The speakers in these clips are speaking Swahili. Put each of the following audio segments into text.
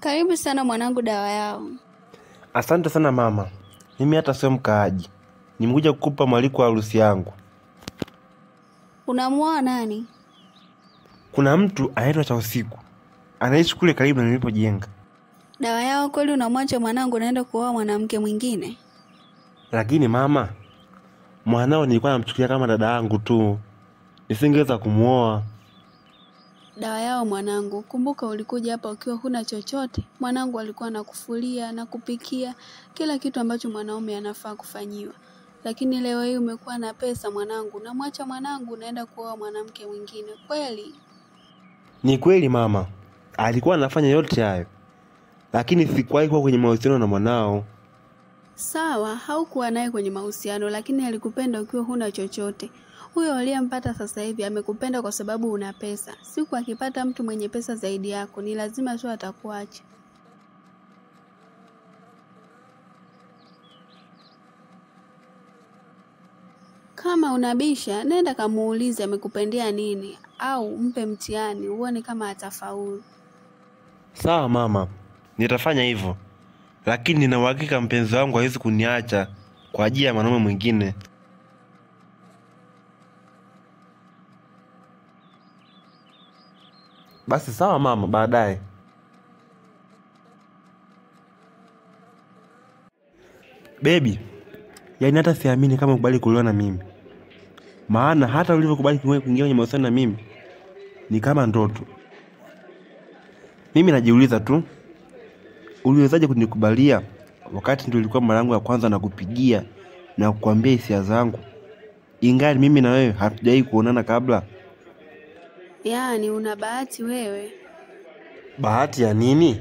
Karibu sana mwanangu Dawa Yao. Asante sana mama. Mimi hata sio mkaaji. Nimekuja kukupa mwaliko wa harusi yangu. Unamuoa nani? Kuna mtu anaitwa Chausiku. Anaishi kule karibu na nilipojenga. Dawa Yao, kweli unamwacha mwanangu naenda kuoa mwanamke mwingine? Lakini mama, mwanao nilikuwa namchukulia kama dada yangu tu. Nisingeweza kumuoa. Dawa Yao mwanangu, kumbuka ulikuja hapa ukiwa huna chochote. Mwanangu alikuwa anakufulia na kupikia kila kitu ambacho mwanaume anafaa kufanyiwa. Lakini leo hii umekuwa na pesa mwanangu, namwacha mwanangu unaenda kuoa mwanamke mwingine. Kweli? Ni kweli mama, alikuwa anafanya yote hayo. Lakini sikuwahi kuwa kwenye mahusiano na mwanao. Sawa, haukuwa naye kwenye mahusiano, lakini alikupenda ukiwa huna chochote. Huyo aliyempata sasa hivi amekupenda kwa sababu una pesa. Siku akipata mtu mwenye pesa zaidi yako, ni lazima tu atakuacha. Kama unabisha, nenda kamuulize amekupendea nini, au mpe mtihani uone kama atafaulu. Sawa mama, nitafanya hivyo. Lakini nina uhakika mpenzi wangu hawezi kuniacha kwa ajili ya mwanaume mwingine. Basi sawa mama, baadaye. Baby, yaani hata siamini kama ukubali kuolewa na mimi. Maana hata ulivyokubali kuingia kwenye mahusiano na mimi ni kama ndoto. Mimi najiuliza tu, uliwezaje kunikubalia wakati ndio ilikuwa mara yangu ya kwanza na kupigia na kukuambia hisia zangu, ingali mimi na wewe hatujawahi kuonana kabla? Yaani una bahati wewe. Bahati ya nini?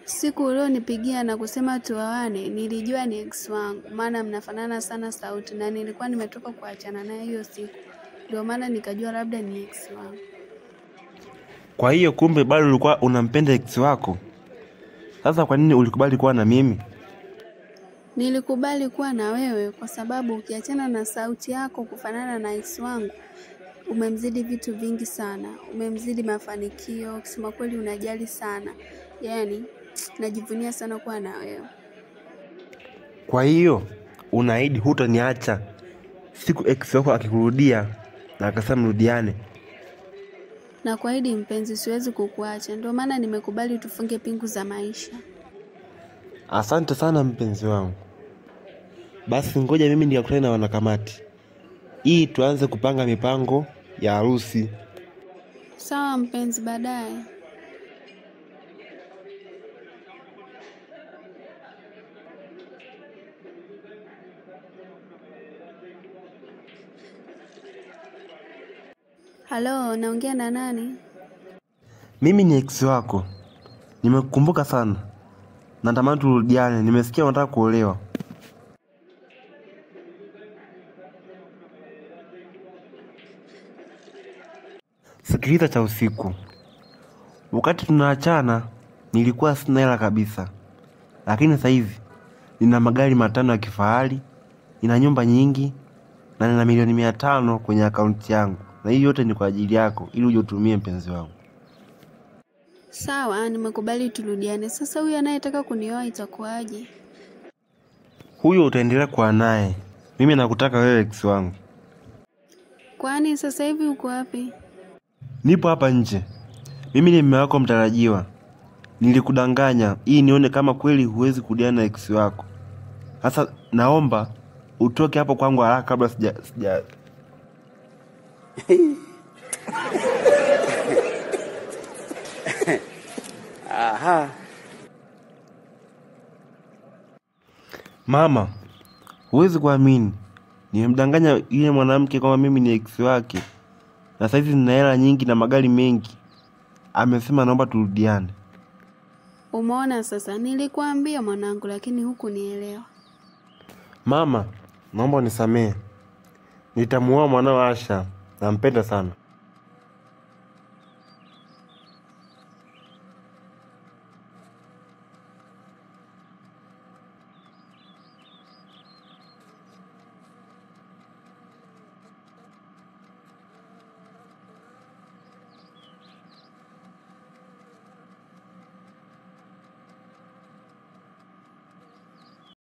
Siku ulionipigia na kusema tuoane, nilijua ni ex wangu, maana mnafanana sana sauti na nilikuwa nimetoka kuachana naye hiyo siku. Ndio maana nikajua labda ni ex wangu. Kwa hiyo kumbe bado ulikuwa unampenda ex wako? Sasa kwa nini ulikubali kuwa na mimi? Nilikubali kuwa na wewe kwa sababu ukiachana na sauti yako kufanana na ex wangu, umemzidi vitu vingi sana. Umemzidi mafanikio, kusema kweli unajali sana. Yaani najivunia sana kuwa na wewe. Kwa hiyo unaahidi hutoniacha siku ex wako akikurudia na akasema mrudiane? Na kuahidi mpenzi, siwezi kukuacha. Ndio maana nimekubali tufunge pingu za maisha. Asante sana mpenzi wangu. Basi ngoja mimi nikakutane na wanakamati ili tuanze kupanga mipango ya harusi. Sawa mpenzi, baadaye. Halo, naongea na nani? Mimi ni ex wako. Nimekukumbuka sana. Natamani turudiane. Nimesikia unataka kuolewa. Sikiliza Chausiku. Wakati tunaachana nilikuwa sina hela kabisa. Lakini sasa hivi nina magari 5 ya kifahari, nina nyumba nyingi na nina milioni 500 kwenye akaunti yangu. Na hii yote ni kwa ajili yako ili uje utumie mpenzi wangu. Sawa, nimekubali turudiane. Sasa huyu anayetaka kunioa itakuwaje? Huyo utaendelea kuwa naye. Mimi nakutaka wewe ex wangu. Kwani sasa hivi uko wapi? Nipo hapa nje. Mimi ni mume wako mtarajiwa. Nilikudanganya ili nione kama kweli huwezi kurudiana na ex wako. Sasa naomba utoke hapo kwangu haraka kabla sija Aha. Mama, huwezi kuamini. Nimemdanganya yule mwanamke kwamba mimi ni ex wake. Na sasa hivi nina hela nyingi na magari mengi. Amesema naomba turudiane. Umeona sasa, nilikuambia mwanangu lakini hukunielewa. Mama, naomba unisamehe. Nitamuoa mwanao Asha. Nampenda sana.